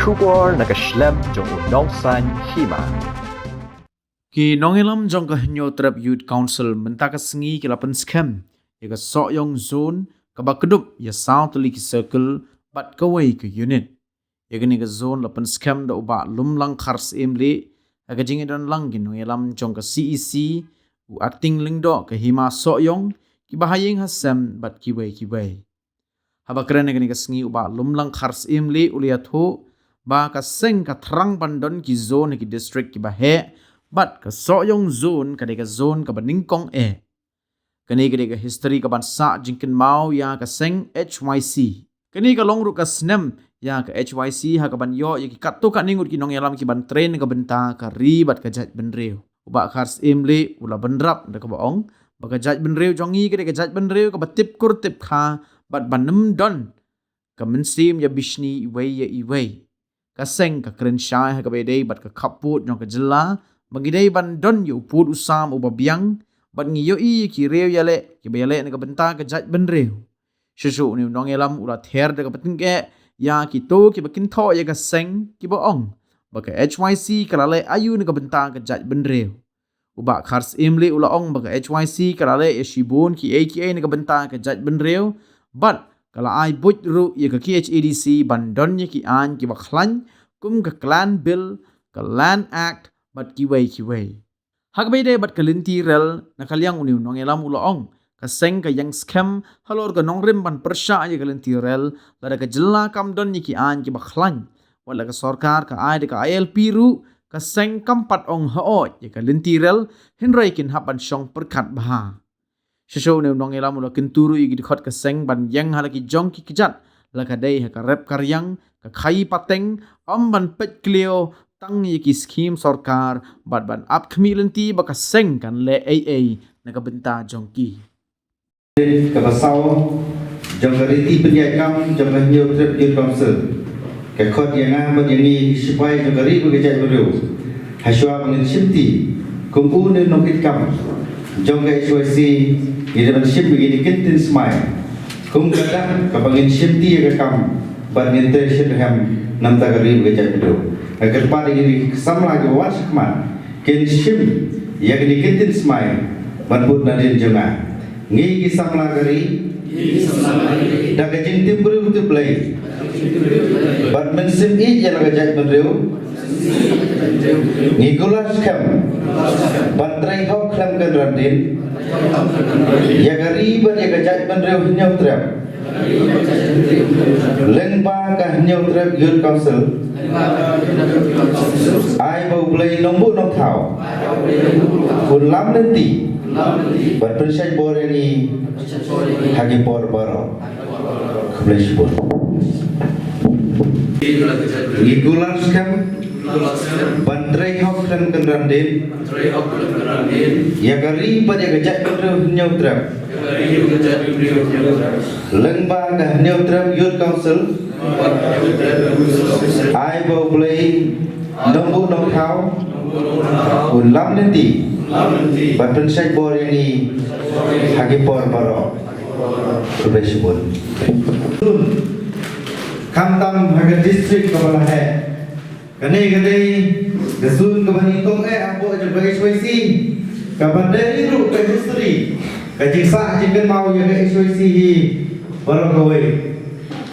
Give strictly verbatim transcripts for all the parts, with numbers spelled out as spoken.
Khubor na ka shlem jong u Nongsaiñ Hima. Ki nongïalam jong ka Hynñiewtrep Youth Council mynta ka sngi ki la pynskhem ïa ka Sohiong Zone kaba kdup ïa saw tylli ki circle bad kawei ka unit. Ïa kane ka zone la pynskhem da u Bah Lumlang Kharsyiem Lieh ha ka jingïadon lang ki nongïalam jong ka C E C, u Ating Lyngdoh ka Hima Sohiong, ki bahaïing hasem bad kiwei kiwei. Haba kren ha kane ka sngi u Bah Lumlang Kharsyiem Lieh u la ïathuh ba ka seng ka thrang ban don ki zone ha ki district kiba heh bad ka Sohiong Zone ka dei ka zone kaba nyngkong eh. Kane ka dei ka history kaban sah jingkynmaw ïa ka seng H Y C. Kane ka long ruh ka snem ïa ka H Y C ha kaban ïoh ïa ki katto katne ngut ki nongïalam kiban trei na ka bynta ka ri bad ka jaitbynriew. U Bah Kharsyiem Lieh u la bynrap da kaba ong ba ka jaitbynriew jong ngi ka dei ka jaitbynriew kaba tip kur tip kha bad ban ym don ka mynsiem ïa bishni iwei ïa iwei. Ka seng ka kren shai ha kaba ïadei bad ka khappud jong ka jylla ba ngi dei ban don ïa u pud u sam uba biang bad ngi ïohi ïa ki riew ïaleh kiba ïaleh na ka bynta ka jaitbynriew. Shuh shuh une u nongïalam u la ther da kaba tyngeh ïa kito kiba kynthoh ïa ka seng kiba ong ba ka H Y C ka la leh aïu na ka bynta ka jaitbynriew. U Bah Kharsyiem Lieh u la ong ba ka H Y C ka la leh ïa shibun kiei kiei na ka bynta ka jaitbynriew bad ka la ai buit ruh ïa ka K H A D C ban don ïa ki aiñ kiba khlaiñ kum ka Clan Bill, ka Land Act bad kiwei kiwei. Ha kaba ïadei bad ka lynti rel, na ka liang une u nongïalam u la ong ka seng ka ïeng skhem halor ka nongrim ban pyrshah ïa ka lynti rel lada ka jylla kam don ïa ki aiñ kiba khlaiñ. Wat la ka sorkar ka ai da ka I L P ruh, ka seng kam pat ong haoid ïa ka lynti rel, hynrei kin hap ban shong pyrkhat bha. Shuh shuh une u nongïalam u la kyntu ruh ïa ki dkhot ka seng ban ïeng ha la ki jong ki kjat, la ka dei ha ka rep ka riang, ka khaïi pateng, ym ban peit kliaw tang ïa ki skhim sorkar bad ban ap khmih lynti ba ka seng kan leh ei ei na ka bynta jong ki. Kaba saw jong ka riti pynïaid kam jong ka Hynñiewtrep Youth Council ka khot ïa nga bad ïa ngi ki shipai jong ka ri bad ka jaitbynriew. Hashwa ba ngin shimti kum une u nongkitkam jong ka H Y C, ngi dei ban shim ïa kine ki kyntien smai kum ka dak kaba ngin shimti ïa ka kam bad ngin trei shitrhem namar ka ri bad ka jaitbynriew. Nga kyrpad ïa kine ki samla kiba wan shakhmat kin shim ïa kine ki kyntien smai ban bud nadien jong nga. Ngi ki samla ka ri, da ka jingtip briew tip Blei bad mynsiem ïeit ïa la ka jaitbynriew, ngi kular skhem ban trei hok khlem kynran dien ïa ka ri bad ïa ka jaitbynriew Hynñiewtrep. Lyngba ka Hynñiewtrep Youth Council, ai ba U Blei Nongbuh Nongthaw un lam lynti bad pynshait bor ïa ngi ha ki por baroh. Khublei shibun. Ngi kular skhem ban trei hok khlem kynran dien ïa ka ri bad ïa ka jaitbynriew Hynñiewtrep. Lyngba ka Hynñiewtrep Youth Council, ai ba U Blei Nongbuh Nongthaw un lam lynti bad pynshait bor ïa ngi ha ki por baroh. Khublei shibun. Khamtam ha ka district kaba la heh. Kane ka dei ka zone kaba nyngkong eh hapoh jong ka H Y C kaba dei ruh ka history, ka jingsah jingkynmaw ïa ka H Y C hi baroh kawei.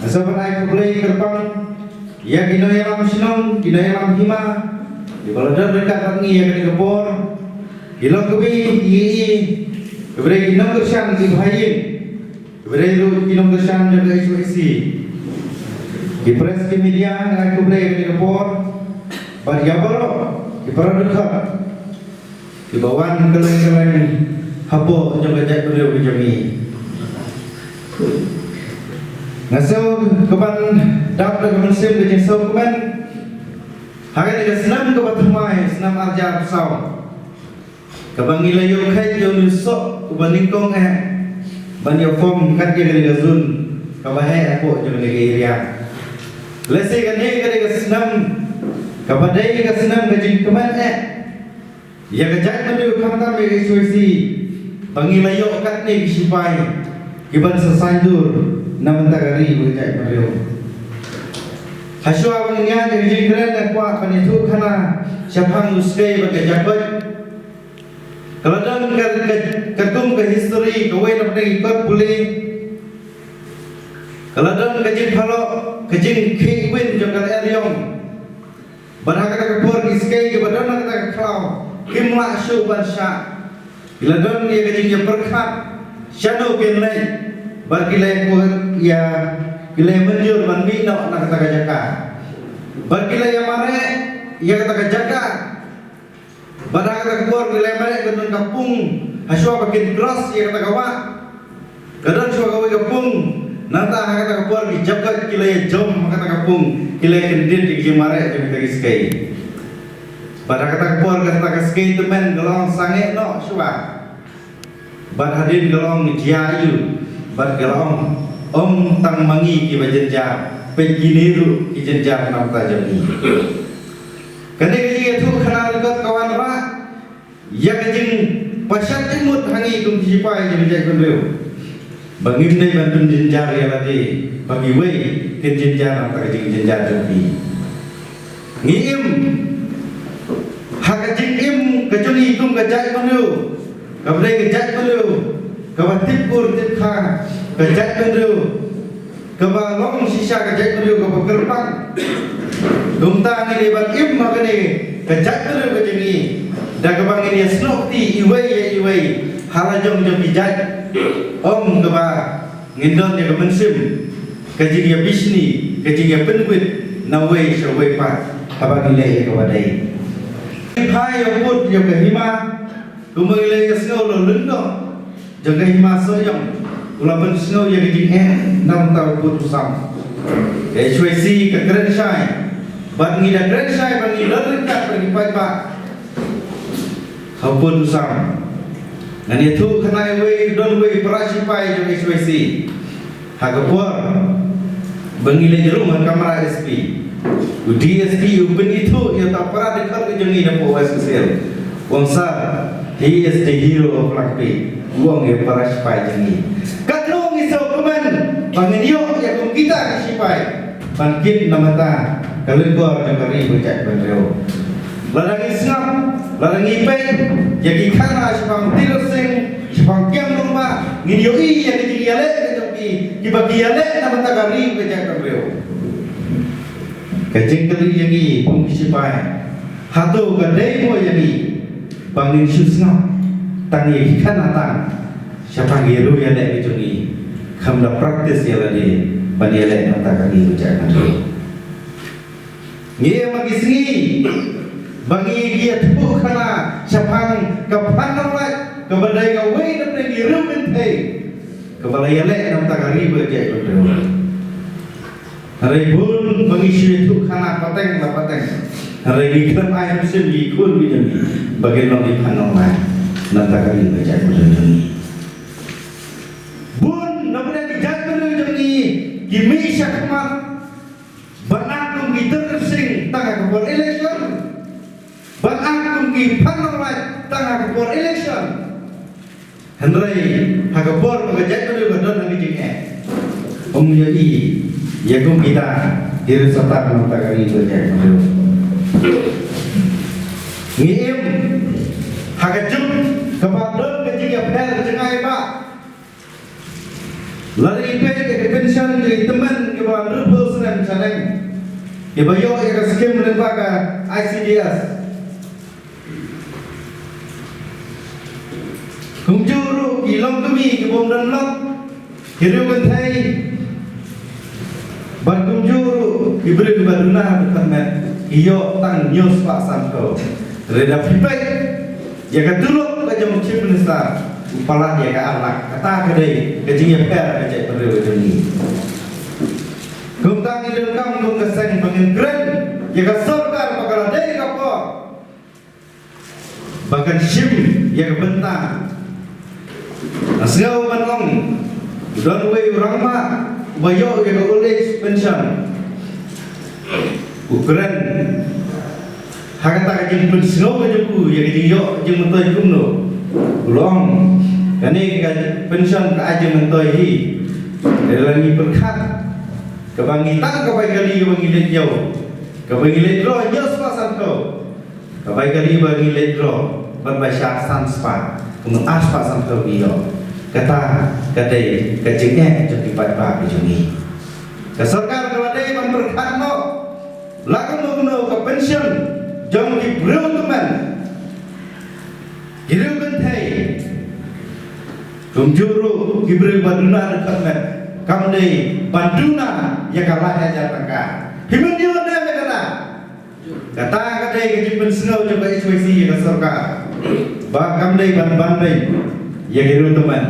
Nga sngewbha ban ai khublei kyrpang ïa ki nongïalam shnong, ki nongïalam hima kiba la don ryngkat bad ngi ïa kane ka por. Ki long kiba ïeit, kiba dei ki nongkyrshan, ki bahaïing, kiba dei ruh ki nongkyrshan jong ka H Y C. Ki press, ki media, nga ai khublei ïa kane ka por. Bad ïa baroh ki para dkhot kiba wan kylleng kylleng hapoh jong ka jaitbynriew ka jong ngi. Nga sngewbha ban dap da ka mynsiem ka jingsngewkmen ha kane ka snem kaba thymmai, snem arhajar arphew saw, kaba ngi la ïoh kheit ïa une u soh uba nyngkong eh ban ïa form kat ïa kane ka zone kaba heh hapoh jong kane ka area. Lehse kane ka dei ka snem kaba dei ka snem ka jingkmen eh ïa ka jaitbynriew, khamtam ïa ka H Y C, ba ngi la ïoh katne ki shipai kiban sa saiñdur na bynta ka ri bad ka jaitbynriew. Hashwa ban ïaid ïa ka jingkren, nga kwah ban ïathuh khana shaphang u skei bad ka jakoit. Ka la don ka, ka, katkum ka history kawei na pdeng ki kot pule. Ka la don ka jingphalok, ka jingkhih win jong ka lyer ïong. Bad ha kata ka por ki skei kiba don ha kata ka khlaw kim lah shuh ban shah. Ki la don ïa ka jingïapyrkhat shano kin leit, bad ki la ïa, ki la ïa mynjur ban mih noh na kata ka jaka. Bad ki la ïa mareh ïa kata ka jaka. Bad ha kata ka por ki la ïa mareh ka don ka pung hashwa ba kin cross ïa kata ka wah. Ka don shuwa kawei ka pung. Nangta ha kata ka por ki jakoit ki la ïa jom ha kata ka pung, ki la ïa kyndit ïa ki jingmareh jong kita ki skei. Bad ha kata ka por kata ka skei tymmen ka la ong sangeh noh shuwa. Bad hadien ka la ong jia aiu. Bad ka la ong, ym tang ma ngi kiba jynjar, peit kine ruh ki jynjar na bynta jong ngi. Kane ka jingïathuh khana lyngkot ka wanrah ïa ka jingpashat jingmut ha ngi kum ki shipai jong ka jaitbynriew, ba ngim dei ban pynjynjar ïa lade ba kiwei kin jynjar na ka bynta ka jingjynjar jong ki. Ngi im ha ka jingim ka jong ngi kum ka jaitbynriew, kaba dei ka jaitbynriew kaba tip kur tip kha, ka jaitbynriew kaba long shisha ka jaitbynriew kaba kyrpang. Kumta ngi dei ban im ha kane ka jaitbynriew ka jong ngi da kaba ngin ïasnoh kti iwei ïa iwei ha la jong jong ki jait, ym kaba ngin don ïa ka mynsiem ka jingïabishni, ka jingïapynwit na uwei sha uwei pat haba ngi leh ïa kaba dei. Ngi phai ïa u pud ïa ka hima, kumba ngi la ïasngew la lyngdoh jong ka hima Sohiong, u la pynsngew ïa ka jingeh na bynta u pud u sam. Ka H Y C ka kren shai, bad ngi da kren shai ba ngi don ryngkat bad ki paidbah ha u pud u sam. Ngan ïathuh khana ïa uwei, don uwei para shipai jong H Y C. Ha ka por ba ngi leit rung ha kamra S P, u D S P u pynithuh ïa uta u para dkhot ka jong ngi na West Khasi Hills. U ong, "Sir, he is the hero of Langpih." U ong ïa u para shipai jong ngi. Katno ngi sngewkmen ba ngin ïoh ïa kum kita ki shipai ban kit na bynta ka lyngkor jong ka ri bad ka jaitbynriew. Lada ngi sngap, lada ngi peit ïa ki khana shaphang Tirot Sing, shaphang Kiang Nangbah, ngin ïohi ïa ka jingïaleh ka jong ki, kiba ki ïaleh na bynta ka ri bad ka jaitbynriew. Ka jingkylli ïa ngi kum ki shipai, hato ka dei mo ïa ngi ba ngin shu sngap tang ïa ki khana tang shaphang ki ruh ïaleh ka jong ngi, khlem da practice ïa lade ban ïaleh na bynta ka ri bad ka jaitbynriew? Ngi ïa ma ki sngi ba ngi ïa thuh khana shaphang ka Phan Nonglait, kaba dei kawei na pdeng ki riew kynthei kaba la ïaleh na bynta ka ri bad ka jaitbynriew. Hynrei bun ba ngi shu ïathuh khana pateng la pateng, hynrei ngi khlem ai mynsiem ïa ki khun ki jong ngi ba kin long ki Phan Nonglait na bynta ka ri bad ka jaitbynriew jong ngi. Bun na bynta ki jaitbynriew jong ngi ki mih shakhmat ban act kum ki Tirot Sing tang ha ka por election, ban act kum ki Phan Nonglait tang ha ka por election. Hynrei ha ka por ba ka jaitbynriew ka don ha ka jingeh, ym ïohi ïa kum kita ki riewstad na bynta ka ri bad ka jaitbynriew. Ngi im ha ka juk kaba don ka jingïapher jngai ba lada ngi peit ïa ka pension jong ki tymmen kiba hynriewphew snem shaneng, kiba ïoh ïa ka skim lyngba ka I C D S. Kumjuh ruh ki longkmie ki bym don lok, ki riew kynthei, bad kumjuh ruh ki briew kiba duna dkhot met, ki ïoh tang hynñiew spah sanphew. Hynrei lada phi peit ïa ka tulop ka jong u Chief Minister, u palat ïa ka ar lak. Kata ka dei ka jingïapher ka jaitbynriew ka jong ngi. Kumta ngi donkam kum ka seng ba ngin kren ïa ka sorkar ba ka la dei ka por ba kan shim ïa ka bynta. Nga sngew ban ong, don uwei u rangbah uba ïoh ïa ka old age pension, u kren ha kata ka jingpynsngew ka jong u ïa ka jingïoh jingmyntoi kumno. U la ong, kane ka pension ka ai jingmyntoi hi, lada ngi pyrkhat Kaba ngi tang ka bai kali kaba ngi leit ïew, kaba ngi leit draw ïoh spah san phew. Ka bai kali ba ngi leit draw bad ba shah san spah, kumno ar spah san phew ki ïoh. Kata ka dei ka jingeh jong ki paidbah ki jong ngi. Ka sorkar ka la dei ban pyrkhat noh la kumno kumno ka pension jong ki briew tymmen, ki briew kynthei, kumjuh ruh ki briew ba duna dkhot met, kam dei ban duna ïa ka lai hajar tyngka. Phi mynjur ne em ïa kata? Kata ka dei ka jingpynsngew jong ka H Y C ïa ka sorkar ba kam dei ban ban beiñ ïa ki briew tymmen.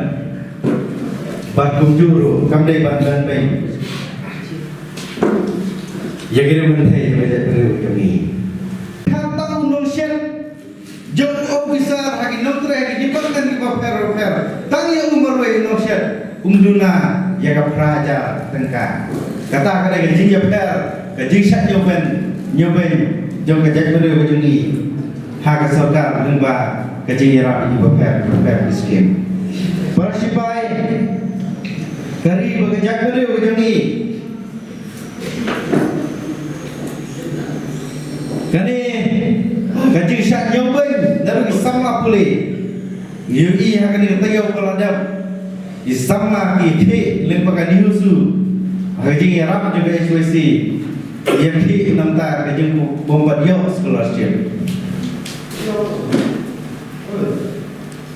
Bad kumjuh ruh kam dei ban ban beiñ ïa ki briew kynthei ïa ka jaitbynriew jong ngi. Kata u nongshit jong u officer ha ki nongtrei ha ki department kiba pher bapher, tang ïa u marwei u nongshit um duna ïa ka phra hajar tyngka. Kata ka dei ka jingïapher, ka jingshah ñiewbeiñ, ñiewbeiñ jong ka jaitbynriew ka jong ngi ha ka sorkar lyngba ka jingïarap ïa kiba pher bapher ki skim. Para shipai, ka ri bad ka jaitbynriew ka jong ngi. Kane ka jingshah ñiewbeiñ naduh ki samla pule. Ngi ïohi ha kane ka taïew ba la dep, ki samla ki khih lyngba ka NEHUSU ha ka jingïarap jong ka H Y C, ïa khih namar ka jingbym pat ïoh scholarship.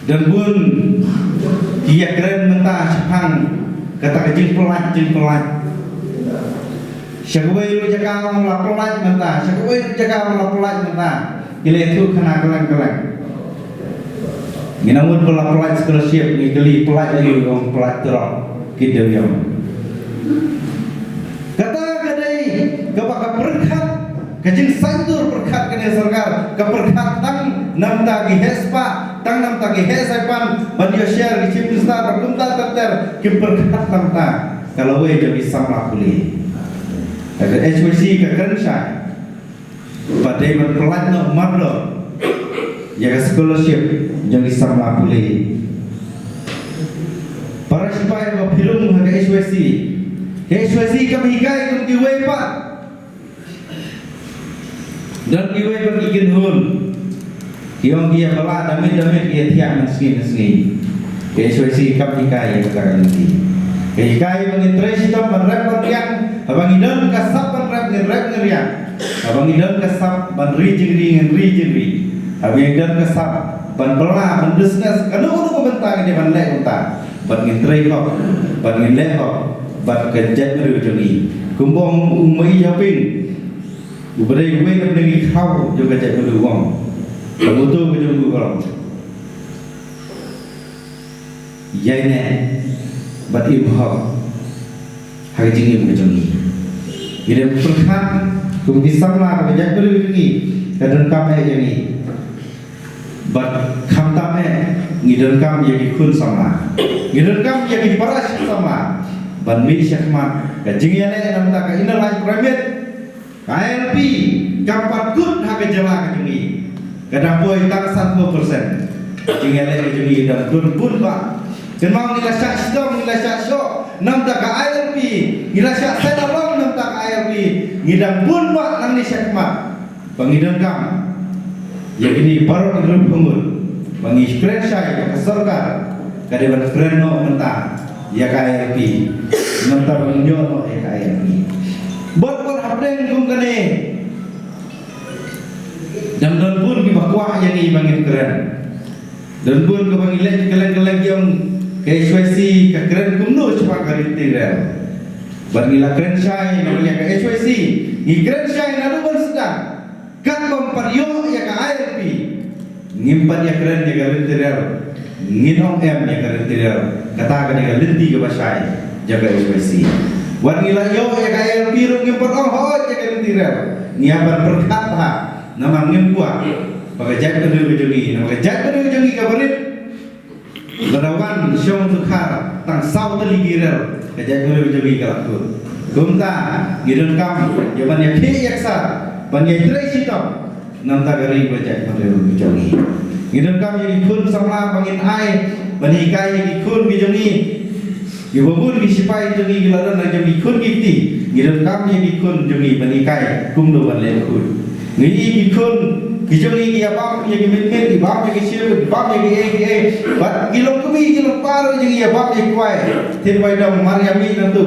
Don bun ki ïakren mynta shaphang kata ka jingpyllait, jingpyllait. Sha kawei ruh jaka ong la pyllait mynta, sha kawei ruh jaka ong la pyllait mynta. Ki la ïathuh khana kylleng kylleng. Ngi nang mut ba la pyllait scholarship, ngi kylli pyllait aïu, ong pyllait trok. Ki dei ïa Kata ka dei kaba ka pyrkhat, ka jingsaiñdur pyrkhat kane sorkar, ka pyrkhat tang namar ki heh spah, tang namar ki heh saipan, ban ïoh share ki chief minister, bad kumta ter ter, ki pyrkhat namar ka lawei jong ki samla pule. Ka H Y C ka kren shai ba dei ban pyllait noh mardor ïa ka scholarship jong ki samla pule. Para shipai ba phi rung ha ka H Y C, ka H Y C kam hikai kum kiwei pat. Don kiwei pat ki kynhun, ki ong ki ïa bylla da miet da miet, ki ïa thiah mynsngi mynsngi. Ka H Y C kam hikai ïa kata ka lynti. Ka hikai ba ngin trei shitom ban rep ban riang, haba ngi don ka sap ban rep ngin rep ngin riang. Haba ngi don ka sap ban ri jingri ngin ri jingri. Haba ngi don ka sap ban bylla, ban business, kano kano ka bynta ngin ïa ban leh kumta. Bad ngin trei hok, bad ngin leh hok bad ka jaitbynriew jong ngi. Kumba ong u Mai Joping, uba dei uwei na pdeng ki khraw jong ka jaitbynriew, u ong, ka motto ka jong u ka long, ïaineh bad im hok ha ka jingim ka jong ngi. Ngi dei ban pyrkhat kum ki samla ka jaitbynriew jong ngi, ka donkam eh ïa ngi. Bad khamtam eh, ngi donkam ïa ki khun samla, ngi donkam ïa ki para shit samla ban mih shakhmat. Ka jingïaleh namar ka Inner Line Permit, ka I L P, kam pat kut ha ka jylla ka jong ngi. Ka dang poi tang sanphew percent. Ka jingïaleh ka jong ngi dang don bun bah. Kynmaw ngi la shah shitom, ngi la shah shoh namar ka I L P, ngi la shah sait along namar ka I L P. Ngi dang bun bah nangne shakhmat. Ba ngi donkam ïa kine baroh ki rup ka mut ba ngi kren shai ba ka sorkar ka dei ban kren noh mynta ïa ka I L P, mynta ba ngi ïoh noh ïa ka I L P. Bad bad hapdeng kum kane, dang don bun kiba kwah ïa ngi ba ngin kren. Don bun kaba ngi leh kylleng kylleng, ki ong ka H Y C ka kren kumno shaphang ka rynti rel. Bad ngi la kren shai namar ïa ka H Y C, ngi kren shai naduh ban sdang. Kat bym pat ïoh ïa ka I L P, ngim pat ïa kren ïa ka rynti rel. Ngin ong em ïa ka rynti rel. Kata ka dei ka lynti kaba shai jong ka H Y C. Wat ngi la ïoh ïa ka I L P ruh ngim pat ong hooid ïa ka rynti rel. Ngi hap ban pyrkhat bha. Namar ngim kwah ba ka jaitbynriew ka jong ngi, namar ka jaitbynriew ka jong ngi kaba rit, lada wan shong dkhar tang saw tylli ki rel, ka jaitbynriew ka jong ngi ka la kut. Kumta ngi donkam ïa ban ïakhih ïaksah, ban ïatrei shitom namar ka ri bad jaitbynriew ka jong ngi. Ngi donkam ïa ki khun samla ba ngin ai ban hikai ïa ki khun ki jong ngi. Kiba bun ki shipai jong ngi ki la don la jong ki khun ki kti, ngi donkam ïa ki khun jong ngi ban hikai kumno ban leh khuid. Ngi ïohi ki khun ki jong ngi ki ïa bam ïa ki mitmit, ki bam ïa ki shiu, ki bam ïa ki ei ki ei. Bad ki long kmie ki long kpa ruh jong ngi ïa bam ïa ki kwai. Thin wai dong mar ïa mih nangtu,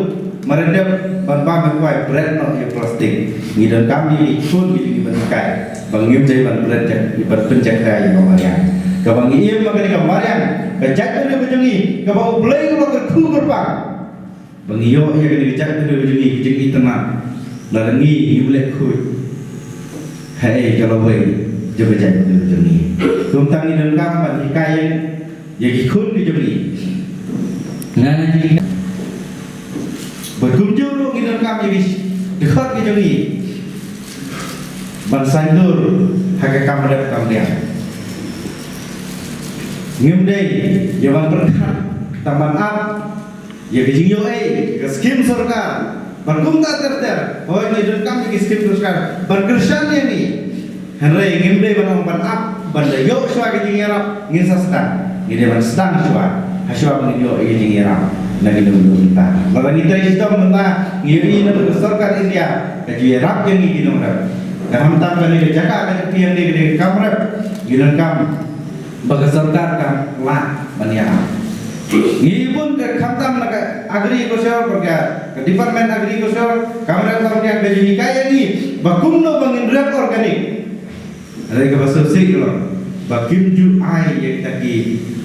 mar ïa dep ban bam ïa ki kwai, bret noh ïa plastik. Ngi donkam ïa ki khun ki jong ngi ban hikai ba ngim dei ban bret, ban pynjakhlia ïa ka mariang. Kaba ngi im ma kane ka mariang, ka jaitbynriew ka jong ngi kaba U Blei u la kyrkhu kyrpang ba ngi ïoh ïa kane ka jaitbynriew ka jong ngi, ka jingitynnad. Lada ngi ngim leh khuid, haei ka lawei jong ka jaitbynriew ka jong ngi. Kumta ngi donkam ban hikai ïa ïa ki khun ki jong ngi. Nga nga ki, bad kumjuh ruh ngi donkam ïa ki dkhot ki jong ngi ban saiñdur ha ka kam rep kam riang. Ngim dei ïa ban pyrkhat tang ban ap ïa ka jingïoh ei ka skim sorkar. Bad kumta ter ter, hooid ngi donkam ïa ki skim sorkar ban kyrshan ïa ngi. Hynrei ngim dei ban ong ban ap, ban da ïoh shuwa ka jingïarap ngin sa sdang. Ngi dei ban sdang shuwa, ha shuwa ban ïoh ïa ka jingïarap na ki nongïarap. Lada ngi trei shitom mynta, ngi ïohi na ka sorkar India ka ju ïarap ïa ngi ki nongrep. Ka khamtam kane ka jaka ka jong ngi ka dei ka kam rep, ngi donkam ba ka sorkar ka lah ban ïarap. Ngi bun ka khamtam na ka agriculture, ka, ka department agriculture, ka mrad ka mrad ka ju hikai ïa ngi ba kumno ba ngin rep organic. Hynrei kaba shisha ka long ba kim ju ai ïa kita ki,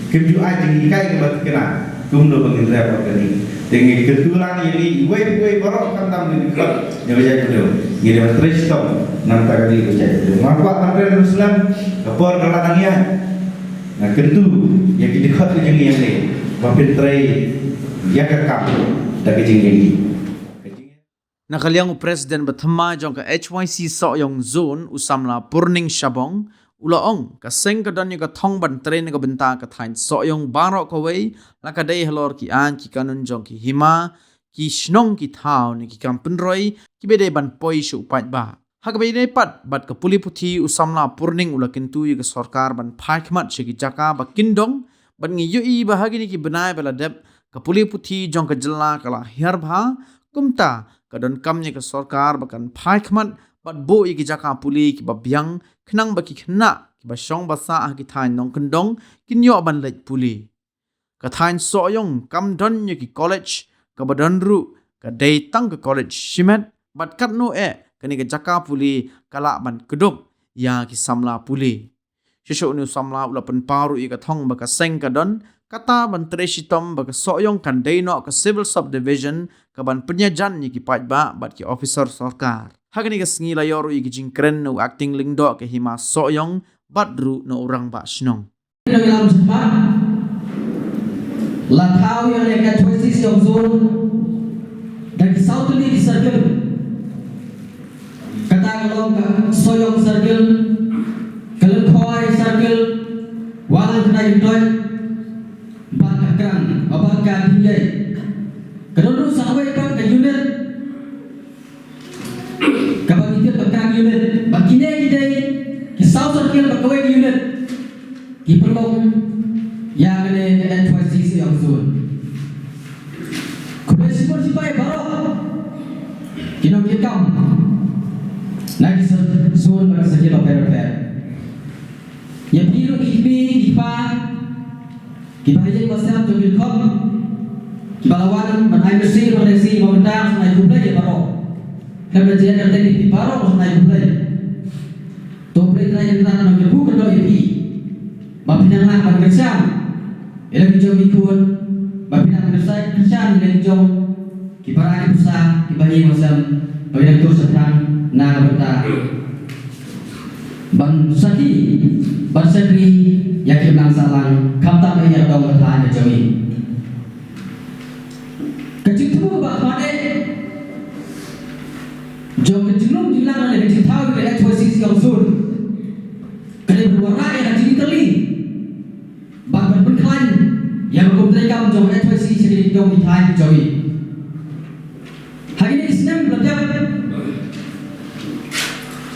kim ju ai jinghikai kaba thikna kumno ba ngin rep organic. Te ngi kyntu lang ïa ngi iwei pa iwei baroh khamtam ngi dei ka jaitbynriew, ngi dei ban trei shitom na ka bynta ka jaitbynriew. Nga kwah ban kren ruh snem, ka por ka la dang ïaid. Nga kyntu ïa ki dkhot ki jong ngi ïa ngi ba pyntrei ïa ka kam da ka jingïaid. Na ka liang u President ba thymmai jong ka H Y C Sohiong Zone, u samla Purning Shabong, u la ong ka seng ka don ïa ka thong ban trei na ka bynta ka thaiñ Sohiong baroh kawei, la ka dei halor ki aiñ ki kanun jong ki hima, ki shnong ki thaw ne ki kam pynroi kiba dei ban poi sha u paidbah. Ha kaba ïadei pat bad ka pule puthi, u samla Purning u la kyntu ïa ka sorkar ban phai khmat sha ki jaka ba kin dong, bad ngi ïohi ba ha kine ki bnai ba la dep ka pule puthi jong ka jylla ka la hiar bha. Kumta ka donkam ïa ka sorkar ba kan phai khmat bad buh ïa ki jaka pule kiba biang khnang ba ki khynnah kiba shong ba sah ha ki thaiñ nongkyndong kin ïoh ban leit pule. Ka thaiñ Sohiong kam don ïa ki college, kaba don ruh ka dei tang ka college shimet, bad katno eh kane ka jaka pule ka lah ban kdup ïa ki samla pule. Shisha une u samla u la pynpaw ruh ïa ka thong ba ka seng ka don kata ban trei shitom ba ka Sohiong kan dei noh ka civil subdivision kaban pynïajan ïa ki paidbah bad ki officer sorkar. Ha kane ka sngi la ïoh ruh ïa ki jingkren na u acting lyngdoh ka hima Sohiong bad ruh na u rangbah shnong. Nongïalam jingpang, la thaw ïa ka H Y C Sohiong Zone da ki saw tylli ki circle. Kata ka long ka Sohiong Circle, ka Lynkhoi Circle, Walang Kynai Kyntoit, bad ka Krang, bad ka Dingei. Ka don ruh sa kawei pat ka unit kaba ngi tip ka Krang unit, ba kine ki dei ki saw circle bad kawei ka unit ki pynlong ïa kane ka H Y C Sohiong Zone. Khublei shibun shipai baroh ki nongkitkam na ki zone bad ki circle bapher bapher. Ïa phi ruh ki kmie ki kpa, kiba ha ïing ha sem jong ki dkhot, kiba la wan ban ai mersi, ban ai mersi, ban ai khublei ïa baroh. Khlem da jia kyrteng ïa phi baroh, ban ai khublei. To U Blei Trai Kynrad un kyrkhu kyrdoh ïa phi ba phin nang lah ban kyrshan ïa la ki jong ki khun, ba phin nang kyrshan, kyrshan ïa la ki jong ki para ki pusa, kiba ha ïing ha sem, ba ki dang tur shaphrang na ka bynta ban sakhi, ban shakri ïa ki imlang sahlang, khamtam ïa ka dong ka thaiñ ka jong ngi. Ka jingthmu kaba khmat eh jong ka jinglong jinglang ne ka jingthaw ïa ka H Y C Sohiong Zone ka dei ban wanrah ïa ka jingkylli bad ban pynkhlaiñ ïa ka kum treikam jong H Y C sha kine ki dong ki thaiñ ki jong ngi. Ha kine ki snem ba la dep,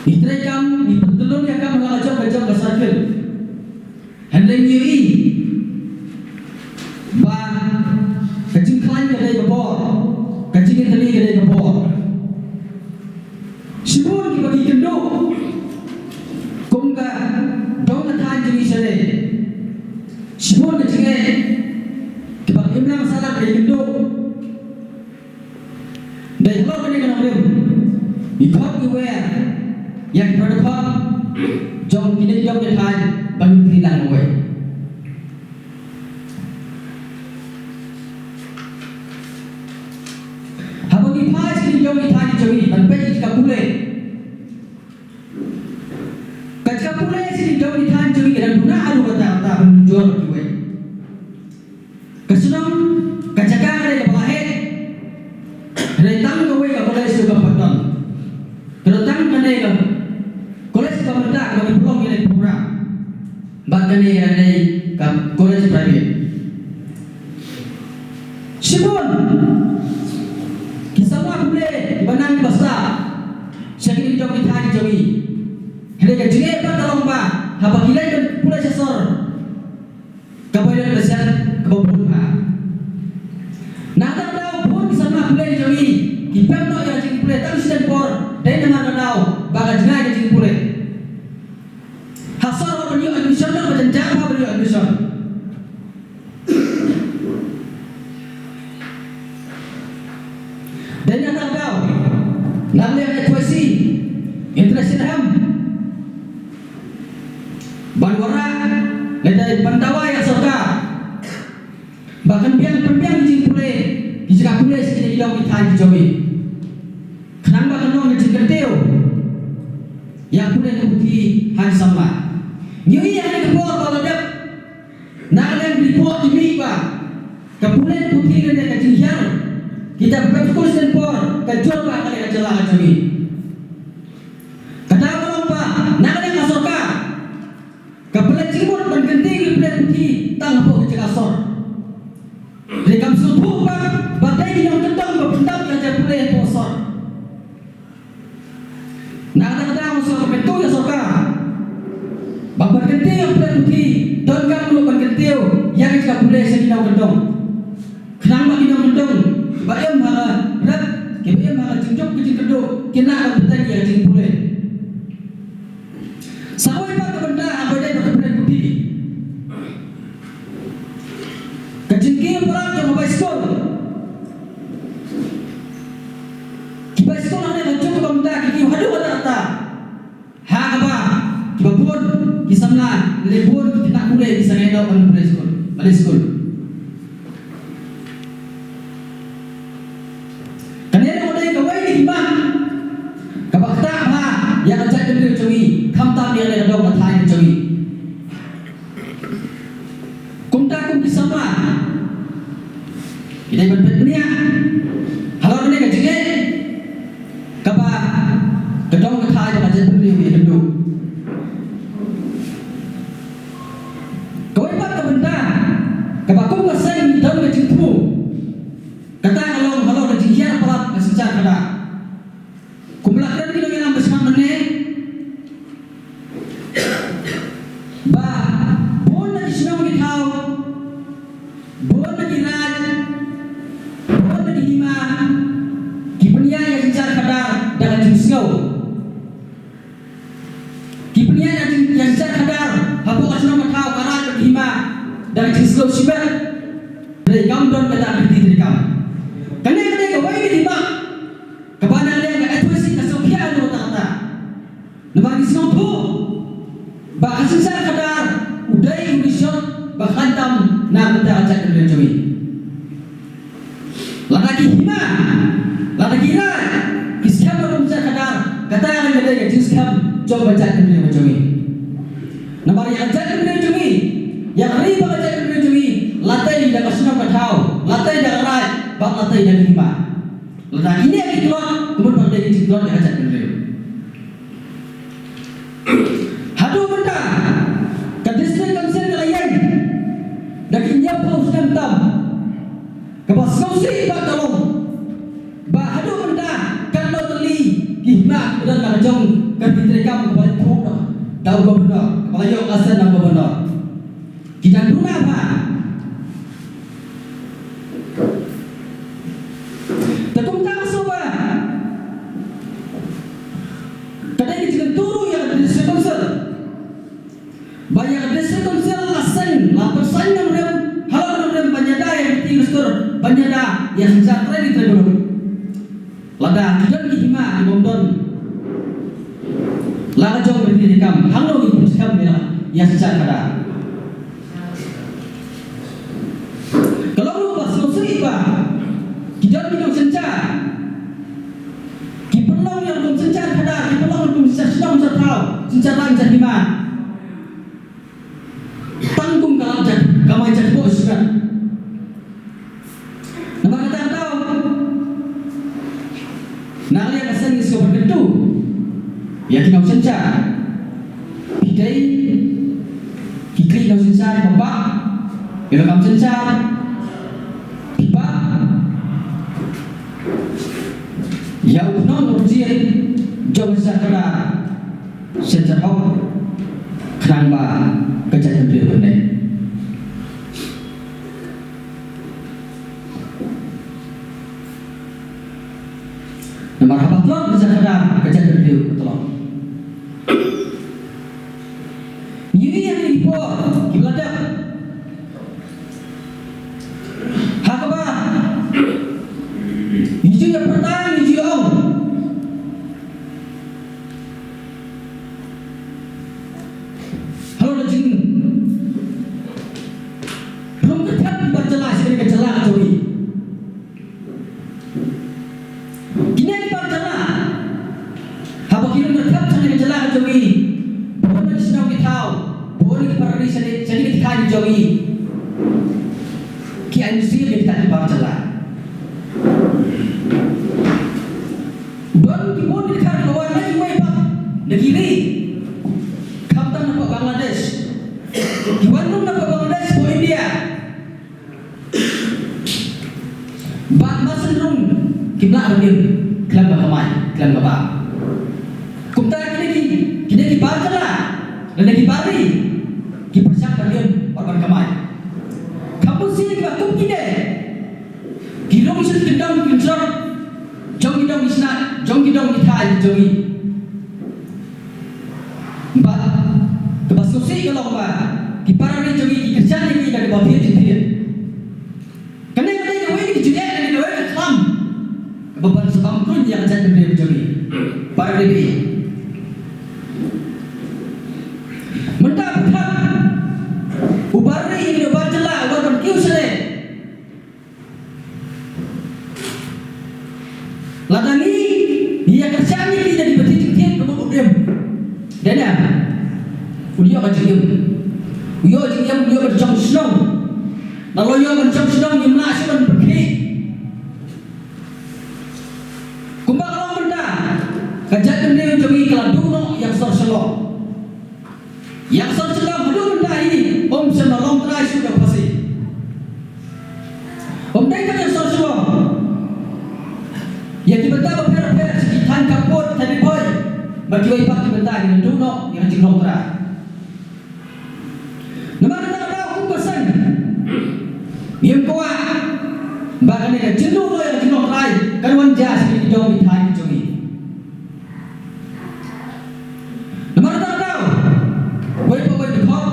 ngi treikam, ngi pyntyllun ïa ka kam ha la ka jong ka jong ka circle. Hynrei ngi ïohi ba ka jingkhlaiñ ka ka dei ka bor. Ka jingïatylli ka dei ka bor. Shibun kiba ki kynduh kum ka dong ka thaiñ jong ngi sha dei. Shibun ka jingeh kiba ki imlang sahlang ki kynduh. Dei halor kane ka nongrim, ngi khot ngi wer ïa ki para dkhot jong kine ki dong ki thaiñ ba ngin pynlong wei. Haba ngi phai sha ki dong ki thaiñ jong ngi ban peit ïa ka pule. Ka jaka pule sha ki dong ki thaiñ jong ngi ka dang duna haduh katta katta ban mynjur kiwei. Ka shnong, ka jaka ka dei kaba la heh. Ka dei tang kawei ka college ruh kam pat don. Ka dei tang kane ka college kaba mynta kaba ngi pynlong ïa kane ka program. Bad kane ka dei ka college private. Shibun ki samla pule kiba nang kiba sah sha kine ki dong ki thaiñ jong ngi. Hynrei ka jingeh pat ka long ba haba ki leit ban pule sha sor, ka bynta ka siat kaba bun bha. Na kata ka daw bun ki samla pule jong ngi ki pep noh ïa ka jingpule tang shiteng por, dei namar ka daw ba ka jngai ka jingpule. Ha sor haba ïoh admission, haba jan jan haba ïoh admission. Dei na kata ka daw, na liang H Y C International Home ban wanrah lada ban dawa ïa ka sorkar ba kan biang, pynbiang ki jingpule, ki jaka pule sha kine ki dong ki thaiñ ki jong ngi. Khnang ba kan long ka jingkyntiew ïa ka pule ka puthi ha ki samla. Ngi ïohi ha kane ka por ba la dep, na ka liang ki report ki mih ba ka pule ka puthi lane ka jinghiar kitab ka skul shiteng por ka jur bha ha kane ka jylla ka jong ngi. Kata ka long ba na ka liang ka sorkar ka pynleit jingmut ban kyntiew ïa ki pule puthi tang hapoh ki jaka sor. Hynrei kam sngewthuh pat ba dei ki nongkyndong ba pyndap ïa ka jaka pule hapoh sor. Na kata ka daw nga sngewkmen ïa ka sorkar ba ban kyntiew ïa ki pule puthi donkam ruh ban kyntiew ïa ka jaka pule sha ki nongkyndong. Khnang ba ki nongkyndong kiba im ha ka rep, kiba im ha ka jingduk ka jingkyrduh, kin lah ban bteng ïa ka jingpule. Sa kawei pat ka bynta haba ïadei bad ka pule puthi, ka jingkiew palat jong ka bai skul. Ki bai skul hangne ha ka juk ka bynta ki kiew haduh katta katta. Ha kaba kiba bun ki samla lane bun ki khynnah pule ki sangeh noh ban pule skul, ban leit skul. Kane ruh ka dei kawei na ki mat kaba ktah bha ïa ka jaitbynriew jong ngi, khamtam ïa kane ka dong ka thaiñ jong ngi. Kumta kum ki samla ngi dei ban peit bniah halor kane ka jingeh kaba ka dong ka thaiñ bad ka jaitbynriew ïakynduh. Kawei pat ka bynta kaba kum ka seng ngi don ka jingthmu, kata ka long halor ka jinghiar palat ka synshar khadar. Kumba la kren ki nongïalam ba sngap mynne ba bun na ki shnong ki thaw, bun na ki raid, bun na ki hima ki pynïaid ïa ka synshar khadar da ka jingsngew. Ki pynïaid ïa ka jing, ïa ka synshar khadar hapoh ka shnong ka thaw, ka raid, ka hima da ka jingsngew shimet. Hynrei kam don kata ka riti treikam. Kane ka dei kawei ka dei ba kaba na liang ka H Y C ka sngewkhia ïa kata kata. Namar ngi sngewthuh ba ka synshar khadar u dei u dishon ba khlaiñ tam na ka bynta ka jaitbynriew jong ngi. Lada ki hima, lada ki raid ki skhem ba ka synshar khadar, kata ka dei ka jingskhem jong ka jaitbynriew jong ngi. Namar ïa ka jaitbynriew jong ngi, ïa ka ri bad ka jaitbynriew jong ngi la tei da ka shnong ka thaw, la tei da ka raid bad la tei da ka hima. Lada kine ki tlot, ka mut ba ka dei ka jingtlot ïa ka jaitbynriew. Haduh mynta ka District Council ka la ïeng da ki hynñiewphew snem tam. Kaba sngewsih bad ka long ba haduh mynta katno tylli ki hima kiba don la ka jong ka riti treikam kaba la ïathuh da u Governor, kaba la ïoh assent na u Governor. Ki dang duna bha. ban ïada ïa synshar trei ki trei baroh. Lada ki don ki hima ki bym don la ka jong ka ri ka kam, hangno ngin pynskhem ïa la ïa synshar khadar. Ka long ruh ba sngewsih ba ki don ki nongsynshar ki pynlong ïa ka nongsynshar khadar, ki pynlong ïa ka nongsynshar shnong, synshar thaw, synshar laiñ, synshar hima. Tang kum ka lad jait kamai jait bok shnat. Namar kata ka daw, na ka liang ka seng ngi sngewbha kyntu ïa ki nongsynshar. Phi dei ki khlieh nongsynshar ba bah ïa la kam synshar. Phi bah ïa u khnong u jied jong ka synshar khadar. Shen jan hok khnang ba ka jaitbynriew kan leh. Namar haba tlot ka synshar khadar ka jaitbynriew ka tlot. Ngi ïohi ha kine ki por kiba la dep ha kaba ngi ju ïa pyrta, ngi ju ïa ong. Halor ka jingpynlong kyrteng ki bar jylla sha kane ka jylla ka jong ngi. Kine ki bar jylla haba ki long kyrteng sha kane ka jylla ka jong ngi, bun na ki shnong ki thaw, bun na ki para ri sha kine, sha kine ki thaw ki jong ngi. Ki ai mynsiem ïa kita ki bar jylla. Don ki bun ki dkhar kiba wan na kiwei pat na ki ri, khamtam na ka Bangladesh, ki wan ruh na ka Bangladesh bad India. Bad mar shen ruh kim lah ban im khlem ka kamai, khlem ka bam. Kumta kine ki, kine ki bar jylla lane ki bar ri ki pyrshang ban im bad ban kamai. Ka mynsiem kiba kum kine ki rung sha ki dong ki jrong jong ki dong ki snat, jong ki dong ki thaw jong ngi. Bad kaba sngewsih ka long ba ki para ri jong ngi ki kyrshan ïa ngi da kaba thied jingthied. Kane ka dei kawei na ki jingeh, kane kawei ka khlam kaba ban sngewbha khlem ïa ka jaitbynriew jong ngi. Para ri, mynta pyrkhat u bar ri, u bar jylla, u bar ban kiew sha lade. Lada ngi ïa kyrshan ïa ki da kiba thied jingthied ka mut u im. Dei na u ïoh ka jingim, u ïoh jingim, u ïoh ban shong shnong. Lada u ïoh ban shong shnong ngim lah shuh ban pynkhih. Kumba ka long mynta, ka jaitbynriew jong ngi ka la duh noh ïa ka sor Shillong. Ïa ka sor Shillong haduh mynta hi um shym la long trai shuh da u Khasi. Um dei tang ïa ka sor Shillong, ïa ki bynta bapher bapher, sha ki thaiñ khappud, thaiñ Ri Bhoi bad kiwei pat ki bynta, ngi la duh noh ïa ka jinglong trai. Namar kata ka daw kum ka seng ngim kwah ba kane ka jingduh noh ïa ka jinglong trai kan wan jia sha ki dong ki thaiñ ki jong ngi. Namar kata ka daw, wei pa wei u dkhot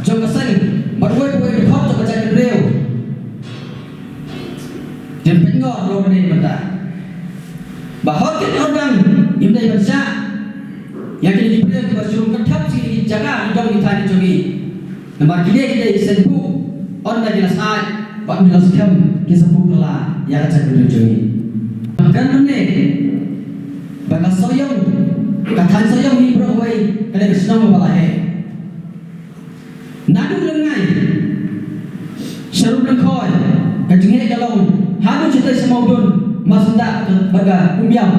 jong ka seng bad wei pa wei u dkhot jong ka jaitbynriew, ngin pynngor halor kane ka bynta. Ba hok kin hok dang ngim dei ban shah ïa kine ki briew kiba shu rung kynthep sha kine ki jaka ki dong ki thaiñ ki jong ngi. Namar kine ki dei ki seng buh, ynda ki la sah bad ki la skhem ki sa buh kylla ïa ka jaitbynriew jong ngi. Kren mynne ba ka Sohiong, ka thaiñ Sohiong hi baroh kawei ka dei ka shnong kaba la heh. Naduh Lyngngai sha Rumlyngkhoi ka jingheh ka long haduh shatei sha Mawdun, Mawsyndah bad ka Umiam.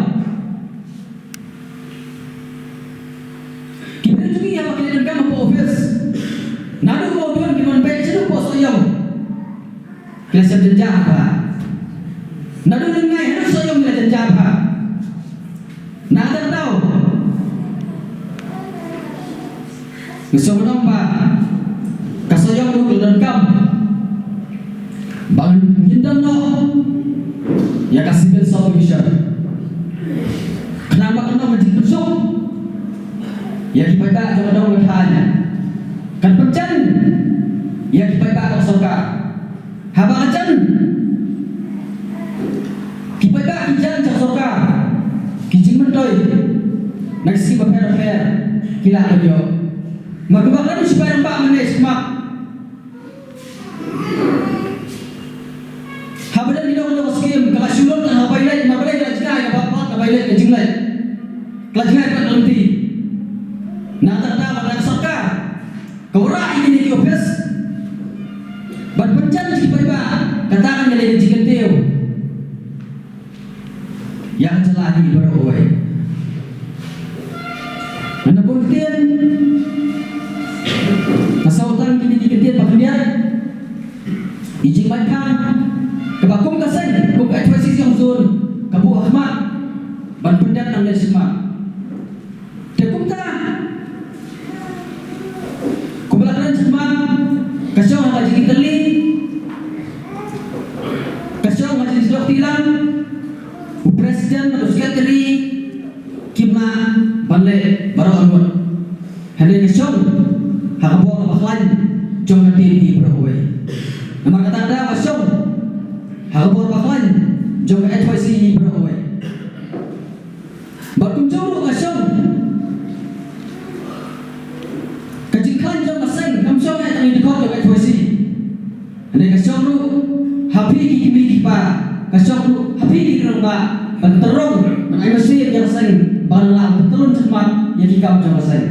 Ki briew jong ngi haba ki leit donkam hapoh office, naduh Mawdun ki wan beit shaduh hapoh Sohiong ki la shah jynjar bha. Naduh Lyngngai haduh Sohiong ki la jynjar bha. Na kata ka daw ngi sngewbha ba ka Sohiong ruh ka la donkam ba ngin don noh ïa ka civil subdivision khnang ba kan long ka jingpynsuk ïa ki paidbah jong ka dong ka thaiñ, kan pynjan ïa ki paidbah ka sorkar. Haba ka jan Ki la ka jong. Mar kumba ka dei shipai rangbah mynne smat. Haba dang ki dong ka skim ka la shu lut ha bai leit, haba dang ka la jngai ka ba ka bai leit ka jingleit. Ka la jngai ka lynti. Nangta ka sorkar ka wanrah ïa kine ki office ban pynjan ïa ki paidbah. Kata kan ka dei ka jingkyntiew ïa ka jylla hi baroh kawei. Nga na bun ktien, nga sngewthuh kine ki ktien ba khyndiat, i jingmai phang kaba kum ka seng, kum ka H Y C Zone Zone, ka buh ha khmat ban pyndep nangne shakhmat. Te kumta, kumba la kren shakhmat, ka shong ha ka jingkitkhlieh, ka shong ha ka jingsdang, u president bad u secretary kim lah ban leh baroh arngut. Hynrei ka shong ha ka bor ba khlaiñ jong ka team hi baroh kawei. Namar kata ka daw ka shong ha ka bor ba khlaiñ jong ka H Y C hi baroh kawei. Bad kumjuh ruh ka shong, ka jingkhlaiñ jong ka seng kam shong eh tang ïa ka dkhot jong ka H Y C. Hynrei ka shong ruh ha phi ki kmie ki kpa, ka shong ruh ha phi ki rangbah ban tyrong, ban ai mynsiem ïa ka seng, ban lah ban pyntylun shakhmat ïa ki kam jong ka seng.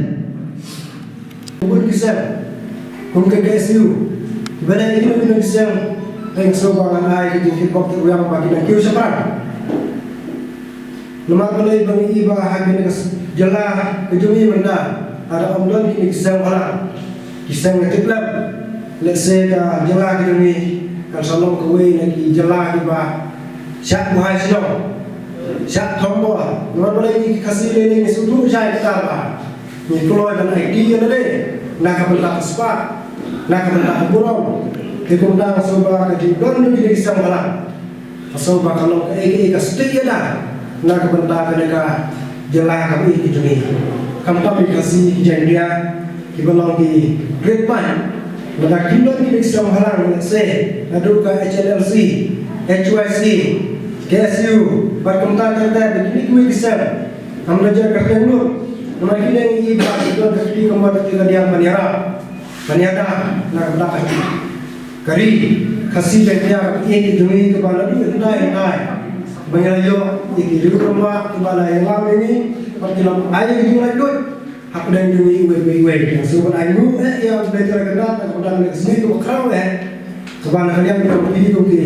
Bun ki seng kum ka K S U, kiba dei kino kino ki seng, nga sngewbha ngan ai ka jingkyrpad kyrwiang ba kin ïa kiew shaphrang. Namar balei? Ba ngi i ba ha kane ka jylla ka jong ngi mynta lada ym don kine ki seng bhalang, ki seng ka tiplem, lehse ka jylla ka jong ngi kan sa long kawei na ki jylla kiba shah buhai shnong, shah thombor. Namar balei? Ngi ki Khasi lei lei ngi sngewthuh shai kata ba ngi kloi ban aiti ïa lade na ka bynta ka spah, na ka bynta ka burom. Te kumta nga sngewbha ka jingdon jong kine ki seng bhalang, nga sngewbha ka long kaei kaei ka stieh ïada na ka bynta kane ka jylla kaba ïeit ka jong ngi. Khamtam ki Khasi, ki Jaintia, kiba long ki rit paid, lada kim don kine ki seng bhalang, lehse naduh ka H N L C, H Y C, K S U bad kumta ter ter, kine kiwei ki seng. Ngam da jan kyrteng lut namar kine ngi i ba ki don ka kti kamwa ka kti ka diang ban ïarap, ban ïada na ka bynta ka ri Khasi Jaintia kaba ïeit ka jong ngi, kaba naduh hyndai hyndai ba ngi la ïoh ïa ki riew rangbah kiba la ïalam ïa ngi bad ki la ai ïa ka jinglaitluid hapdeng jong ngi iwei pa iwei. Nga sngewbha ban ai nguh eh ïa U Blei Trai Kynrad na ka bynta kane ka sngi kaba khraw eh, kaba na ka liang jong phi ruh ki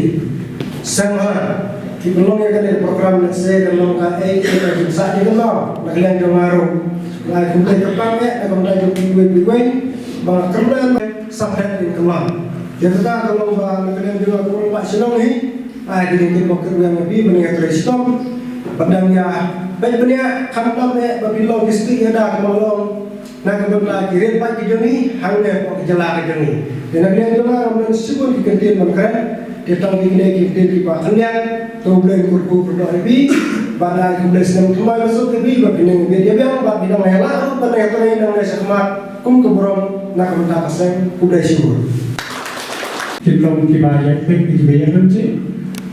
seng bhalang ki pynlong ïa kane ka program, lehse kan long kaei kaei ka jingsah jingkynmaw na ka liang jong nga ruh. Nga ai khublei kyrpang eh na ka bynta jong phi iwei pa iwei ba nga kyrmen ba sah bret jingkynmaw. Ïa kata ka long ba na ka liang jong nga kum u rangbah shnong hi, ai ka jingkyrpad kyrwiang ïa phi ba ngin ïa trei shitom bad dang ïa peit bniah, khamtam eh ba phin long ki stieh ïada kaba long na ka bynta ki rit paid ki jong ngi hangne hapoh ka jylla ka jong ngi. Te na ka liang jong nga ngam don shibun ki kyntien ban kren, te tang kine ki kyntien kiba khyndiat. To U Blei un kyrkhu kyrdoh ïa phi bad ai khublei snem thymmai ba suk ïa phi ba phin nang bit ïa biang bad phin nang ïalah ruh ban ïatrei nangne shakhmat kum ka burom na ka bynta ka seng. Khublei shibun. Ki long kiba ïa peit kiba ïa lynti.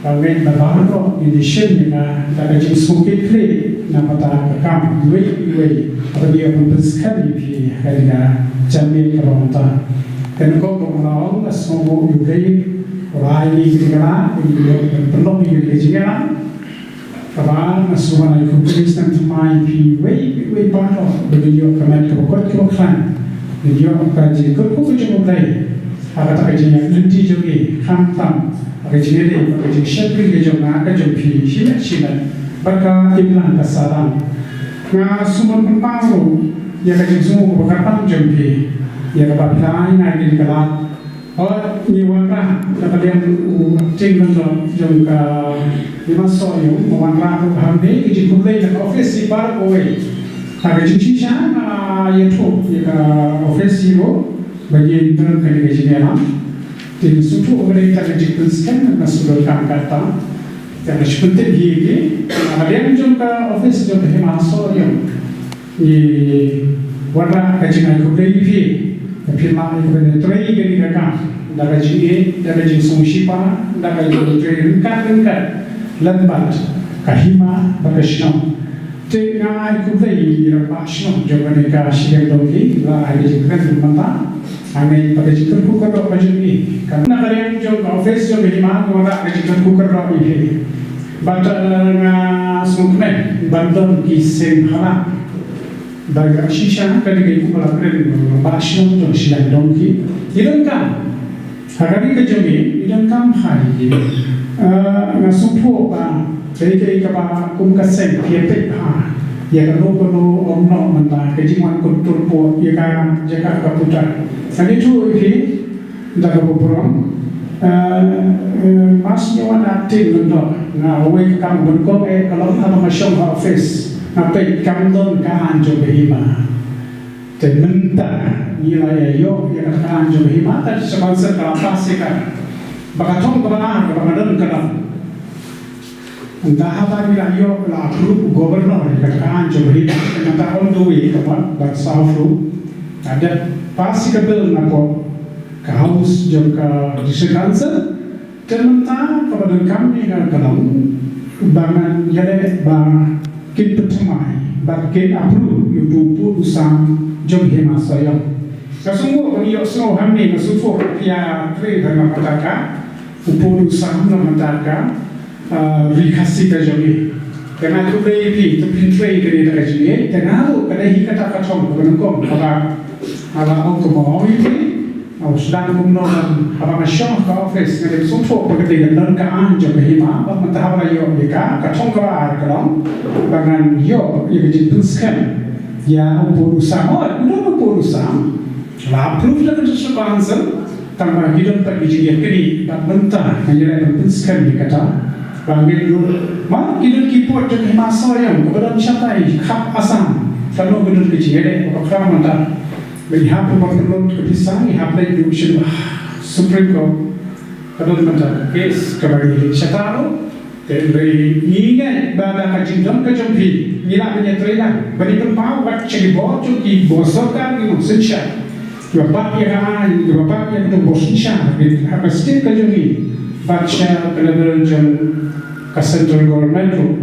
Ka ngeit ba baroh ngin ïa shim ïa ka da ka jingsngewkitkhlieh na ka bynta ka kam iwei pa iwei. Haba ngi ïoh ban pynskhem ïa phi ha kane ka janmiet kaba mynta. Kane ka kong kaba nga ong, nga sngewnguh ïa U Blei uba ai ïa ngi kane ka lad ba ngin ïoh ban pynlong ïa kane ka jingïalang. Kaba nga sngewbha ban ai khublei snem thymmai ïa phi iwei pa iwei baroh ba ngin ïoh ka met kaba koit kaba khlaiñ. Ngin ïoh ka jingkyrkhu ka jong U Blei ha kata ka jingïaid lynti jong ngi, khamtam ha ka jingïadei bad ka jingshakri ka jong nga ka jong phi shimet shimet bad ka imlang ka sahlang. Nga sngewbha ban pynpaw ruh ïa ka jingsngew kaba kyrpang jong phi ïa kaba phi la ai ïa nga kane ka lad. Hooid, ngi wanrah na ka liang u Acting Landlord jong ka Hima Sohiong, ngi wanrah ruh hangne ka jingkhublei na ka office hi baroh kawei. Ha ka jingshisha nga ïathuh ïa ka office hi ruh ba ngin don kane ka jingïalam. Te nga sngewthuh ba ka dei tang ka jingpynskhem, nga sngewthuh kam kata. Te nga shu pyntip hi ïa ki na ka liang jong ka office jong ka Hima Sohiong. Ngi wanrah ka jingai khublei ïa phi ba phi la ïa phi trei ïa kane ka kam da ka jingïeit, da ka jingsngewsih, da ka jingtrei ryngkat ryngkat lem bad ka hima bad ka shnong. Te nga ai khublei ïa i rangbah shnong jong kane ka shiliang Dongki, la ai ka jingkren mynta. Hangne pat ka jingkyrkhu kyrdoh ka jong i, ka na ka liang jong ka office jong ka hima, nga wanrah ka jingkyrkhu kyrdoh ïa phi. Bad, eh, nga sngewkmen ban don ki seng bhalang. Bad ka shisha kane ka ïa u ba la kren, rangbah shnong jong shiliang Dongki. Ngi donkam ha ka ri ka jong ngi, ngi donkam bha ïa ki. Eh, nga sngewthuh ba kaei kaei kaba kum ka seng phi ïa peit bha ïa kano kano, ym noh mynta ka jingwan kyntur pud ïa ka jaka ka puta. Nga ïathuh ïa phi da kaba burom. Eh, eh, mas ngi wan acting lyngdoh, nga wei ka kam ban kong eh ka long haba nga shong ha office nga peit kam don ka aiñ jong ka hima. Te mynta ngi la ïa ïoh ïa kata ka aiñ jong ka hima, ka District Council ka la pass ïa ka ba ka thong kaba ar kaba nga don ka dang. Ynda haba ngi la ïoh, la approve u Governor ïa kata ka aiñ jong ka hima, te mynta on the way ka ban, ban saw through. Ka dep pass ïa ka bill na pdeng ka House jong ka District Council. Te mynta kaba donkam ïa nga ka long ba ngan ïaleh ba kin pynthymmai bad kin approve ïa utu u pud u sam jong ka hima Sohiong. Nga sngewthuh ba ngi ïohsngew hangne, nga sngewthuh ba phi ïa trei bha na ka bynta ka u pud u sam na ka bynta ka, ah, Ri Khasi ka jong ngi. Te nga khublei ïa phi, te phin trei kane da ka jingngeit. Te nga ruh ka dei hi kata ka thong kaba nyngkong kaba nga la ong kumno ïa phi. Nga sdang kumno ban, haba nga shong ha ka office nga dei sngewthuh ba ka dei ka don ka aiñ jong ka hima, bad mynta haba la ïoh ïa ka, ka thong kaba ar ka long ba ngan ïoh ïa ka jingpynskhem ïa u pud u sam. Hooid, u don u pud u sam, la approve da ka District Council, tangba ki don pat ki jingïakynduh, bad mynta nga ïaleh ban pynskhem ïa kata. Ba ngi ruh, ma ki don ki pud jong ka hima Sohiong kaba don shatai khap Assam, kano ka don ka jingïaleh kaba khraw mynta. Ba ngi hap ban pynlut ka pisa, ngi hap leit ruh sha Supreme Court. Ka don mynta ka case kaba ngi leit shatai ruh. Te hynrei ngi ngeit ba da ka jingdon ka jong phi ngi lah ban ïatrei lang ban ïa pynpaw bad sha ki bor jong ki bor sorkar ki nongsynshar. Kiba bat ïa ka aiñ, kiba bat ïa ka bor synshar, ki ha ka state ka jong ngi bad sha ka level jong ka central government ruh.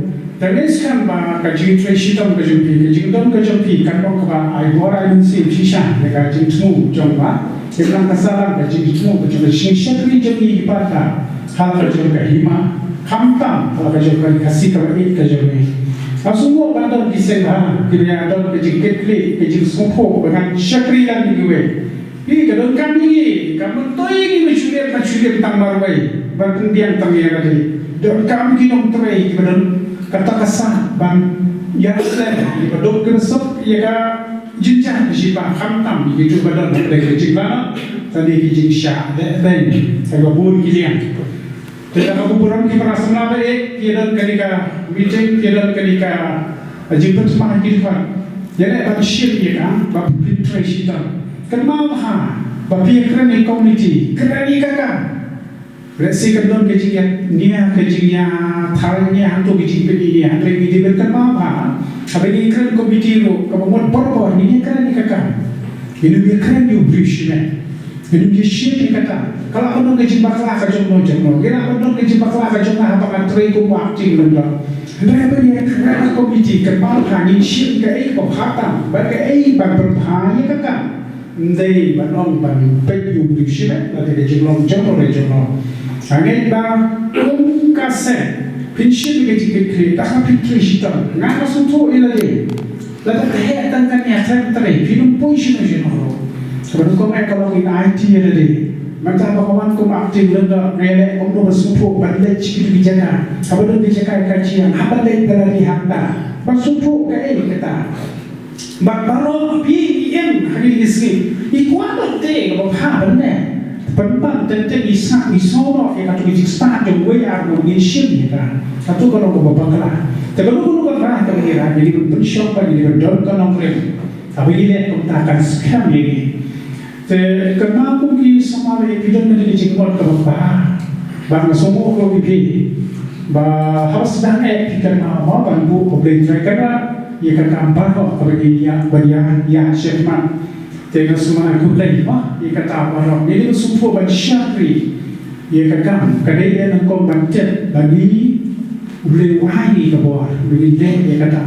Te ngi sngewthuh ba ka jingtrei shitom ka jong phi, ka jingdon ka jong phi kan long kaba ai bor ai mynsiem shisha ïa ka jingthmu jong phi. Te nang ka sah lang ka jingthmu ka jong ka jingshakri jong ngi ki paidbah ha la ka jong ka hima, khamtam ha la ka jong ka Khasi kaba ïeit ka jong ngi. Nga sngewthuh ba don ki seng bhalang kiba ïa don ka jingkitkhlieh, ka jingsngewthuh ba ngan shakri lang ïa kiwei. Phi, ka donkam ïa ngi, kam myntoi ïa ngi mynshuwa mynshuwa tang marwei ban pynbiang tang ïa lade. Donkam ki nongtrei kiba don kata ka sah ban ïa leh ïa kiba duk kiba suk ïa ka jingjia ka shipa, khamtam ïa kito kiba don ha ka jinglanot lane ki jingshah lehbeiñ ha kiba bun ki liang. Te da kaba burom ki para samla ba ïeit, phi ïa don kane ka meeting, phi ïa don kane ka jingpynthymmai ki dkhot. Ïa leh ban shim ïa ka ba phin trei shitom. Kynmaw bha ba phi ïa kren ïa ka committee, kren ïa ka kam. Lehse kan don ka jingïa nia, ka jingïa thar nia, hangto ka jingpyni nia, hynrei ngi dei ban kynmaw bha haba ngi kren committee ruh, kaba mut barabor ngi ïa kren ïa ka kam. Ngi nym ïa kren ïa u briew shimet. Ngi nym ïa shim ïa kata. Ka lah ban don ka jingbakla ka jong no jong no. Ka lah ban don ka jingbakla ka jong nga haba nga trei kum u acting member. Hynrei haba ngi ïa kren ha committee, kynmaw bha ngin shim kaei kaba bha tam bad kaei ban pynbha ïa ka kam. Ym dei ban ong ban peit ïa u briew shimet lane ka jinglong jong no re jong no. Nga ngeit ba kum ka seng phin shim ïa ka jingkitkhlieh, da ka phin trei shitom. Nga, nga sngewthuh ïa lade. Lada ka heh tang kane ka trei, phi nym poi shano shano ruh. Kaba nyngkong eh ka long in aiti ïa lade. Mynta ba ka wan kum acting lyndoh, nga ïaleh kumno ban sngewthuh ban leit sha kito ki jaka. Haba don ki jaka ka jia, hap ban leit da lade hangta. Ban sngewthuh kaei kata. Bad baroh phi ngi im ha kine ki sngi. Ngi kwah ban tei kaba bha ban leh. Pynban teng teng ngi sngap ngi sngew noh ïa kato ka jingstad jong uwei ar ba ngin shim ïa ka. Kato ka long kaba bakla. Te kano kano ka rai kaba ngi rai, ngi dei ban pynshong ba ngi dei ban don ka nongrim. Haba ngi leh kumta kan skhem ïa ngi. Te kynmaw kum ki samla ïa phi, don kane ka jingmut kaba bha. Ba nga sngewthuh ïa phi ba haba sdang eh phi kynmaw mo ban buh, khublei Trai kynrad ïa ka kam baroh kaba ngin ïa ban ïa ïa shakmat. Te nga sngewbha khublei mo ïa kata baroh. Ngi dei ban sngewthuh ban shakri ïa ka kam, ka dei ïa nyngkong ban tip ba ngi, U Blei u ai ngi ka bor ba ngin leh ïa kata.